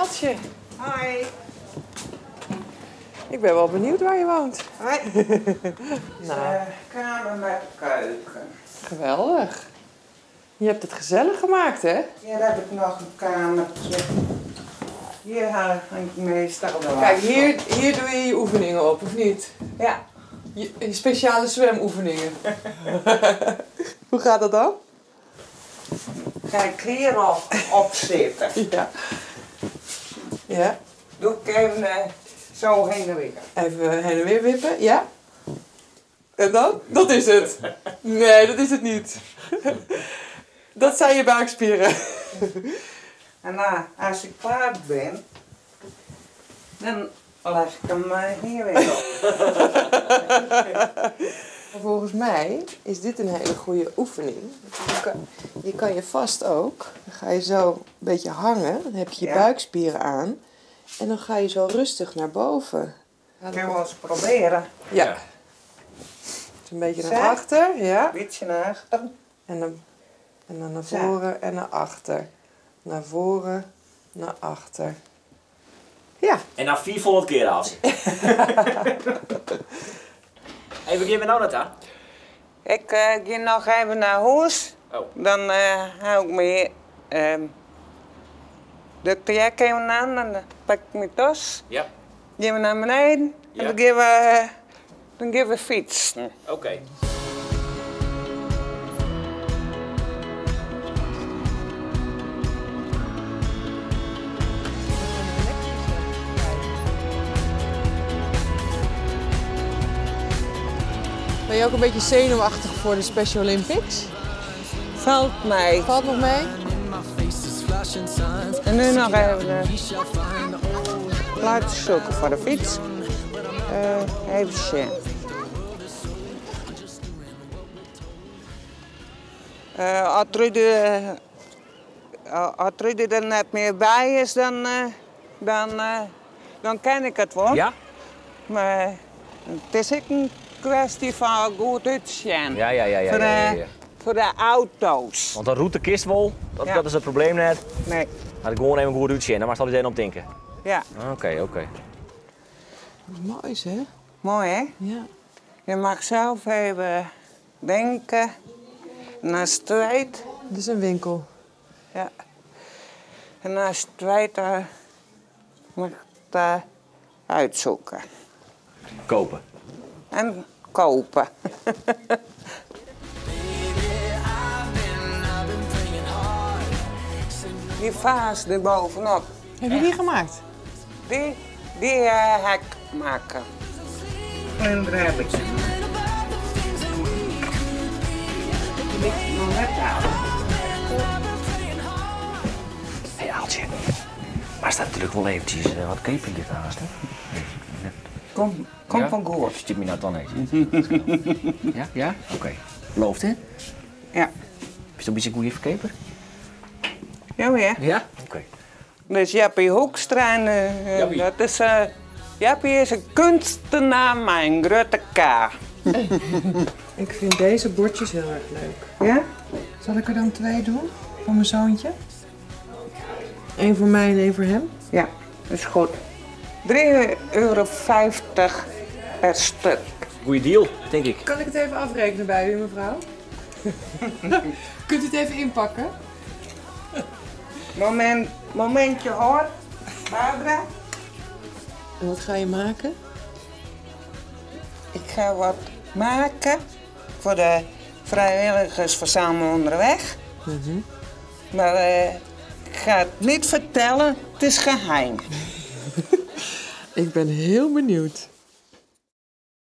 Aaltje. Hoi. Ik ben wel benieuwd waar je woont. Hoi. Nou. De kamer met keuken. Geweldig. Je hebt het gezellig gemaakt, hè? Hier heb ik nog een kamertje. Hier hang ik meestal de was Kijk, hier, op. hier doe je je oefeningen op, of niet? Ja. Je speciale zwemoefeningen. Hoe gaat dat dan? Ga ik hier op zitten. Ja. Ja. Doe ik even zo heen en weer. Even heen en weer wippen, ja. En dan? Dat is het. Nee, dat is het niet. Dat zijn je buikspieren. En dan, als ik klaar ben, dan leg ik hem hier weer op. Volgens mij is dit een hele goede oefening. Je kan je vast ook. Dan ga je zo een beetje hangen. Dan heb je je buikspieren aan. En dan ga je zo rustig naar boven. Kunnen we eens proberen? Ja. Het is een beetje naar Zo. achter. Ja. Een beetje naar achter. En dan naar Zo. voren en naar achter. Naar voren, naar achter. Ja. En na 400 keer, Aaltje. Hey, waar gaan we nou naartoe? Ik ga nog even naar huis. Oh. Dan hou ik me de trek even aan en dan pak ik mijn tas. Ja. Gaan we naar beneden en Ja. dan gaan we fietsen. Oké. Ben je ook een beetje zenuwachtig voor de Special Olympics? Valt mij. Valt nog mee? En nu nog even de plaats zoeken voor de fiets. Even zien. Als Trudy er net meer bij is, dan ken ik het wel. Ja? Maar het is ook een kwestie van goed uitzien. Ja, ja, ja, ja, Voor ja, ja, ja. de auto's. Want een routekist wel, Ja. dat is het probleem net. Nee. Had ik gewoon even goed uitzien, daar mag je altijd om denken. Ja. Oké, oké. Mooi, hè? Mooi, hè? Ja. Je mag zelf even denken. En als het weet... Dit is een winkel. Ja. En als het weet, dan mag ik het uitzoeken. Kopen. En kopen. Die vaas erbovenop. Heb je die gemaakt? Die heb ik maken. En daar heb ik ze. Die moet ik nog net halen. Hé, hey, Aaltje. Maar staat natuurlijk wel eventjes wat keper hier naast, hè? Kom, kom Ja? van goed. Stuur me nou dan even. Ja? Ja? Oké. Belooft, hè? Ja. Is dat een beetje een goede verkeper? Ja, ja. Ja? Oké. Dus Jappie Hoekstra, en, Jappie. dat is, Jappie is een kunstenaar, maar een grote K. Ik vind deze bordjes heel erg leuk. Ja? Zal ik er dan 2 doen? Voor mijn zoontje? Eén voor mij en één voor hem? Ja, dat is goed. €3,50 per stuk. Goeie deal, denk ik. Kan ik het even afrekenen bij u, mevrouw? Kunt u het even inpakken? Momentje hoor, Barbara. En wat ga je maken? Ik ga wat maken voor de vrijwilligers verzamelen onderweg. Maar ik ga het niet vertellen, het is geheim. Ik ben heel benieuwd.